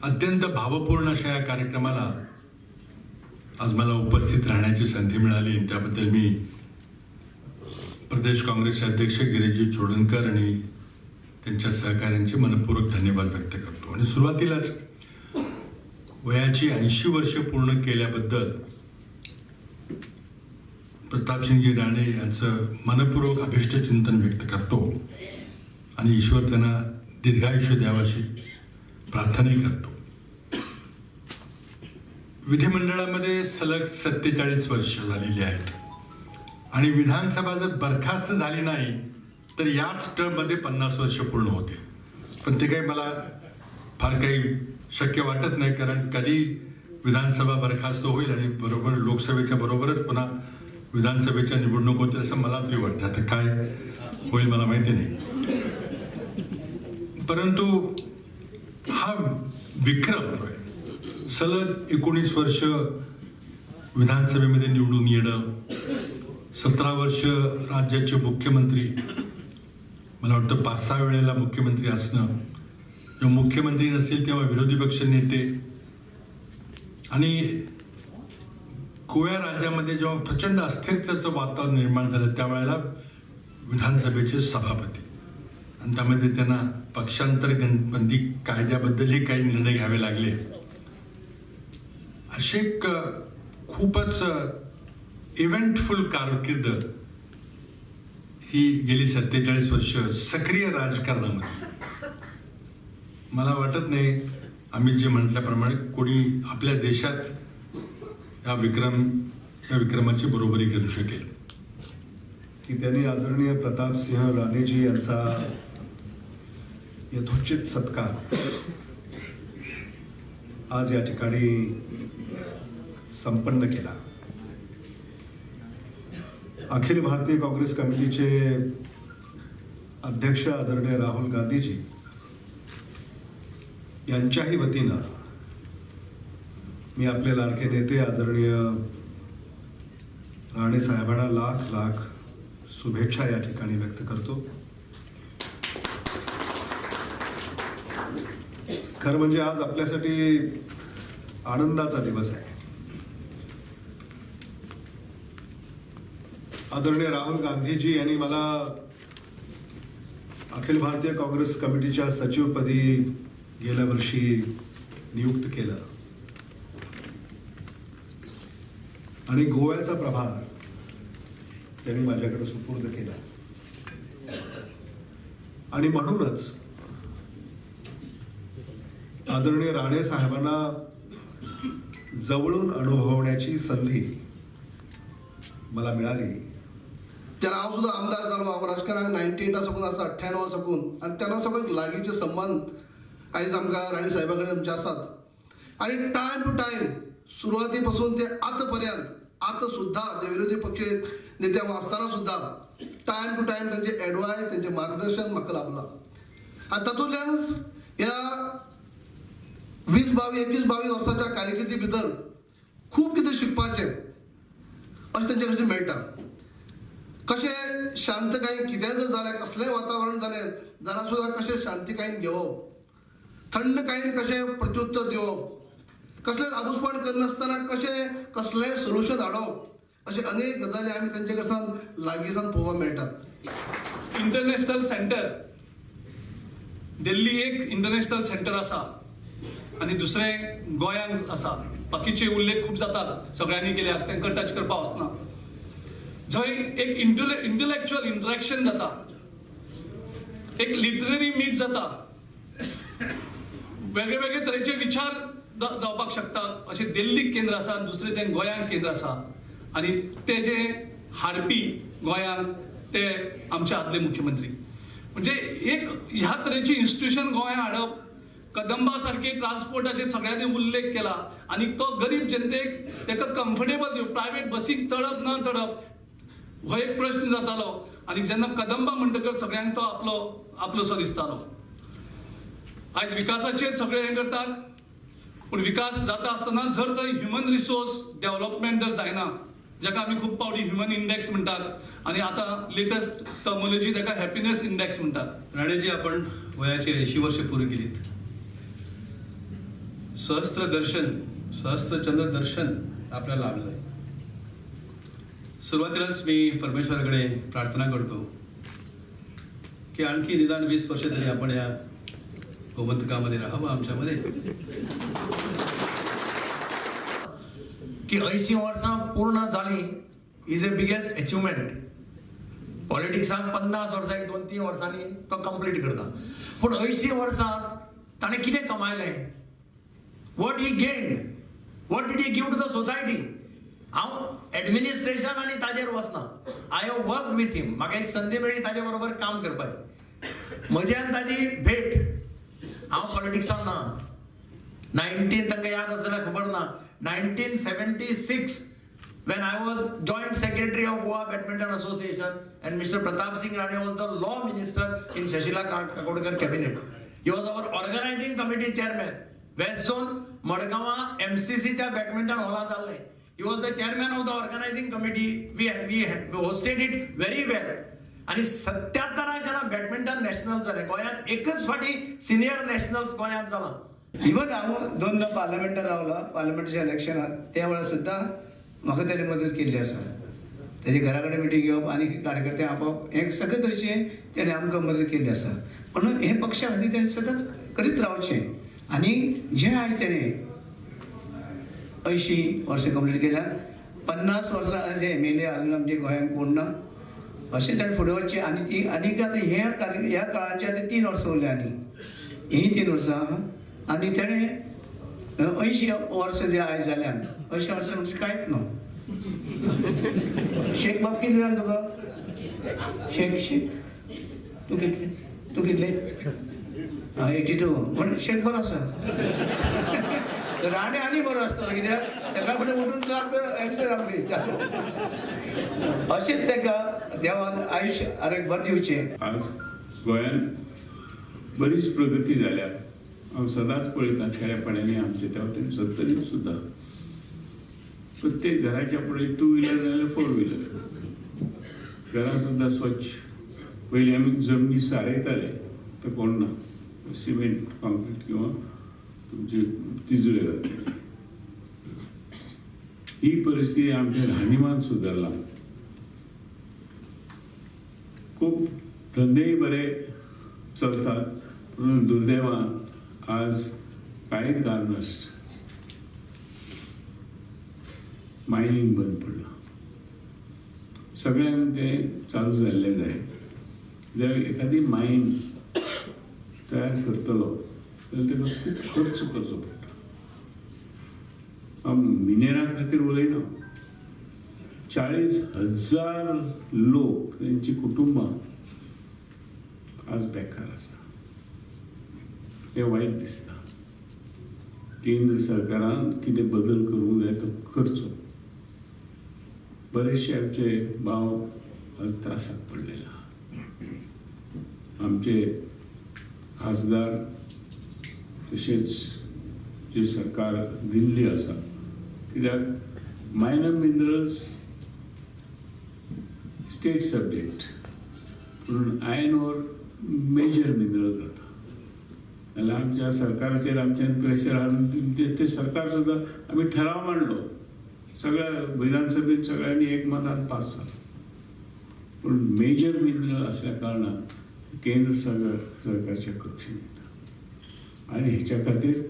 अत्यंत भावपूर्ण अशा या कार्यक्रमाला आज मला उपस्थित राहण्याची संधी मिळाली, त्याबद्दल मी प्रदेश काँग्रेसचे अध्यक्ष गिरीशजी चोडणकर आणि त्यांच्या सहकाऱ्यांचे मनपूर्वक धन्यवाद व्यक्त करतो। आणि सुरुवातीलाच वयाची 80 वर्ष पूर्ण केल्याबद्दल प्रतापसिंहजी राणे यांचं मनपूर्वक अभिष्ट चिंतन व्यक्त करतो आणि ईश्वर त्यांना दीर्घायुष्य द्यावाशी प्रार्थनाही करतो। विधिमंडळामध्ये सलग 47 वर्ष झालेली आहेत आणि विधानसभा जर बरखास्त झाली नाही तर याच टर्ममध्ये 50 वर्ष पूर्ण होते, पण ते काही मला फार काही शक्य वाटत नाही, कारण कधी विधानसभा बरखास्त होईल आणि बरोबर लोकसभेच्या बरोबरच पुन्हा विधानसभेच्या निवडणूक होतील असं मला तरी वाटतं। आता काय होईल मला माहिती नाही, परंतु हा विक्रम जो आहे, सलग 19 वर्ष विधानसभेमध्ये निवडून येणं, 17 वर्ष राज्याचे मुख्यमंत्री, मला वाटतं 5-6 वेळेला मुख्यमंत्री असणं, जेव्हा मुख्यमंत्री नसेल तेव्हा विरोधी पक्ष नेते, आणि गोव्या राज्यामध्ये जेव्हा प्रचंड अस्थिरतेचं वातावरण निर्माण झालं त्यावेळेला विधानसभेचे सभापती, आणि त्यामध्ये त्यांना पक्षांतर बंदी कायद्याबद्दलही काही निर्णय घ्यावे लागले। असे एक खूपच इव्हेंटफुल कारकीर्द ही गेली 47 वर्ष सक्रिय राजकारणामध्ये। मला वाटत नाही आम्ही जे म्हटल्याप्रमाणे कोणी आपल्या देशात या विक्रमाची बरोबरी करू शकेल। की त्यांनी आदरणीय प्रतापसिंह राणेजी यांचा यथोचित सत्कार आज या ठिकाणी संपन्न केला। अखिल भारतीय काँग्रेस कमिटीचे अध्यक्ष आदरणीय राहुल गांधीजी यांच्याही वतीनं मी आपले लाडके नेते आदरणीय राणे साहेबांना लाख लाख शुभेच्छा या ठिकाणी व्यक्त करतो। खरं म्हणजे आज आपल्यासाठी आनंदाचा दिवस आहे। आदरणीय राहुल गांधीजी यांनी मला अखिल भारतीय काँग्रेस कमिटीच्या सचिवपदी गेल्या वर्षी नियुक्त केलं आणि गोव्याचा प्रभार त्यांनी माझ्याकडे सुपूर्द केला, आणि म्हणूनच आदरणीय राणे साहेबांना जवळून अनुभवण्याची संधी मला मिळाली। तेन्ना हांव सुद्दां आमदार जालो, हांव राजकारणाक 98 सकून आसा, 98 सकून, आनी तेन्ना सगळ्यांक लागींचे संबंद आयज आमकां राणे साहेबा कडेन आमचे आसात। आनी टायम टू टायम सुरवाती पासून ते आतां पर्यंत, आतां सुद्दां जे विरोधी पक्ष नेते हांव आसतना सुद्दां टायम टू टायम तांचे एडवायस, तांचें मार्गदर्शन म्हाका लाभलां। आनी तातूंतल्यान ह्या 20, 22, 21, 22 वर्साच्या कारकिर्दी भितर खूब कितें शिकपाचें अशें तांचे कडच्यान मेळटा। कशें शांतकायेन कितेंय जर जालें, कसलेंय वातावरण जालें जाल्यार सुद्दां कशें शांतिकायेन घेवप, थंडकायेन कशें प्रत्युत्तर दिवप, कसलेंच आबूजपण करनासतना कशें कसलेंय सोल्युशन हाडप, अशे अनेक गजाली आमी तांचे कडच्यान लागींसान पळोवपाक मेळटात। इंटरनॅशनल सेंटर दिल्ली एक इंटरनॅशनल सेंटर आसा आनी दुसरें गोंयांत आसा। बाकीचे उल्लेख खूब जातात, सगळ्यांनी केल्यात, तांकां टच करपाक वचना। जंय एक इंटलेक्च्युअल इंटरेक्शन जाता, एक लिटररी मीट जाता, वेगळे वेगळे तरेचे विचार जावपाक शकतात अशें दिल्लीक केंद्र आसा, दुसरें तें गोंयांत केंद्र आसा। आनी ते जे हाडपी गोंयांत ते आमचे आदले मुख्यमंत्री, म्हणजे एक ह्या तरेची इन्स्टिट्यूशन गोंयांत हाडप, कदंबा सारखे ट्रान्सपोर्टाचे सगळ्यांनी उल्लेख केला आनी तो गरीब जनतेक ताका कम्फर्टेबल दिवप, प्रायवेट बसीक चडप ना चडप हो एक प्रश्न जातालो आनी जेन्ना कदंबा म्हणटकर सगळ्यांक तो आपलो आपलोसो दिसतालो। आयज विकासाचेर सगळे हें करतात, पूण विकास जाता आसतना जर तर ह्युमन रिसोर्स डेव्हलपमेंट जर जायना, जाका आमी खूब फावटी ह्युमन इंडेक्स म्हणटात आनी आतां लेटस्ट टर्मोलॉजी ताका हॅपिनेस इंडेक्स म्हणटात। राणेजी, आपण वयाची 80 वर्ष पूर्ण केलीत। सहस्त्र दर्शन, सहस्त्रचंद्र दर्शन आपल्याला लाभलं आहे. सुरुवातीलाच मी परमेश्वराकडे प्रार्थना करतो की आणखी निदान 20 वर्ष तरी आपण या गोमंतकामध्ये राहावं आमच्यामध्ये. की 80 वर्सां पूर्ण जाली is a biggest achievement. पॉलिटिक्सांत 50 वर्सां एक 2-3 वर्सांनी तो कंप्लीट करता, पूण 80 वर्सांत ताणें कितें कमायलें, what he gained, what did he give to the society. हांव एडमिनिस्ट्रेशन आनी ताजेर वचना, I have work with him. म्हाका एक संदी मेळ्ळी ताजे बरोबर काम करपाची, म्हजी आनी ताजी भेट. हांव पॉलिटिक्सान ना, 19 तांकां याद आसल्यार खबर ना, 1976 when I was joint secretary of Goa Badminton Association and Mr. Pratap Singh Rane was the law minister in Shashila Kakodkar cabinet. He was our organizing committee chairman. West Zone, Madgaon, MCC च्या badminton हॉला चालले. He was the chairman of the organizing committee. We hosted it very well. आणि 77 जेन्ना badminton national जालें गोंयांत, एकच फावटी senior nationals गोंयांत जाला. इवन हांव 2 पार्लमेंटार रावला, पार्लमेंटाच्या इलेक्शनात त्या वेळार सुद्दां म्हाका ताणें मदत केल्ली आसा. ताजे घरा कडेन मिटींग घेवप आनी कार्यकर्ते आपोवप हें सगळे तरेचें ताणें आमकां मदत केल्ली आसा. पूण हें पक्षा खातीर ताणें सदांच करीत रावचें. आनी जें आयज ताणें 80 वर्सां कंप्लीट केल्या, 50 वर्सां एज MLA अजून आमच्या गोंयांत कोण ना, अशें ताणें फुडें वचचें. आनी ती आनीक आतां ह्या काळाचें आतां 3 वर्सां उरल्या, आनी हीं 3 वर्सां आनी ताणें 80 वर्सां जे आयज जाल्यान 80 वर्सां म्हणजे कांयच न्हू. शेख बाब कितले जालें तुका? शेख शेख तूं कितले, तूं कितले? 82. पण शेख बरो आसा, राणे आनी बरो आसतलो, कित्याक सकाळ फुडें उठून एन्सर आपली चालू. अशेंच ताका देवान आयुश्य आरोग्य बरें दिवचें. आज गोंयांत बरीच प्रगती जाल्या. हांव सदांच पळयतां खेड्यापाड्यांनी आमचे त्या वटेन सत्तरीन सुद्दां प्रत्येक घराच्या फुडें 2 व्हिलर जाल्यार 4 व्हिलर, घरां सुद्दां स्वच्छ. पयलीं आमी जमनी सारयताले, आतां कोण ना, सिमेंट कॉन्क्रीट किंवा तुमचे तिजुळे घातले. ही परिस्थिती आमच्या राहणीमान सुदारला, खूब धंदेय बरे चलतात. पूण दुर्दैवान आज कांय कारणास्तव मायनिंग बंद पडलां. सगळ्यांक तें चालू जाल्लें जाय. कित्याक एखादी मायन तयार करतलो जाल्यार ताका खूब खर्च करचो पडटा. हांव मिनेरा खातीर उलयना, 40,000 लोक तेंची कुटुंबां आज बेकार आसा. हें वायट दिसता. केंद्र सरकारान कितें बदल करूंक जाय तो करचो. बरेचशे आमचे भाव आज त्रासाक पडलेले आहा. आमचे खासदार तशेंच जे सरकार दिल्ली आसा, कित्याक मायनर मिनरल्स स्टेट सब्जेक्ट, पूण आयर्न ओर मेजर मिनरल जाता. जाल्यार आमच्या सरकाराचेर आमच्यान प्रेशर हाडून ते सरकार सुद्दां आमी ठराव मांडलो, सगळ्या विधानसभेत सगळ्यांनी एकमतान पास जालो. पूण मेजर मिनरल आसल्या कारणान केंद्र सरकारच्या कक्षेत येता आनी हेच्या खातीर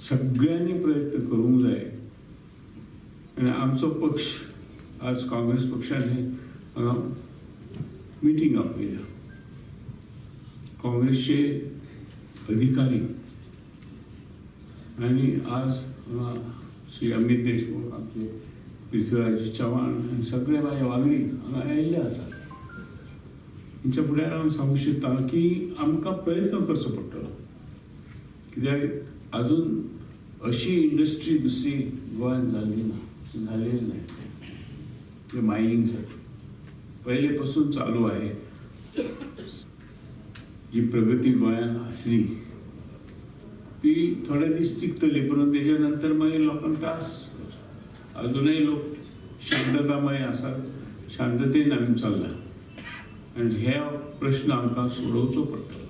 सगळ्यांनी प्रयत्न करूंक जाय. आनी आमचो पक्ष आज काँग्रेस पक्षान हांगा मिटींग आपयल्या. काँग्रेसचे अधिकारी आनी आज हांगा श्री अमित देशमुख, आमचे पृथ्वीराज चव्हाण आनी सगळे म्हाजे वांगडी हांगा आयिल्ले आसात. हेंच्या फुड्यार हांव सांगूंक सोदता की आमकां प्रयत्न करचो पडटलो, कित्याक अजून अशी इंडस्ट्री दुसरी गोंयांत जाल्ली ना, झालेली नाही. मायनिंग पहिले पासून चालू आहे. जी प्रगती गोंयांत आसली ती थोडे दीस टिकतली, परंतु त्याच्या नंतर मागीर लोकांक त्रास. अजूनही लोक शांततामय आसात, शांततेन आमी चल्ला आनी हे प्रश्न आमकां सोडोवचो पडटलो.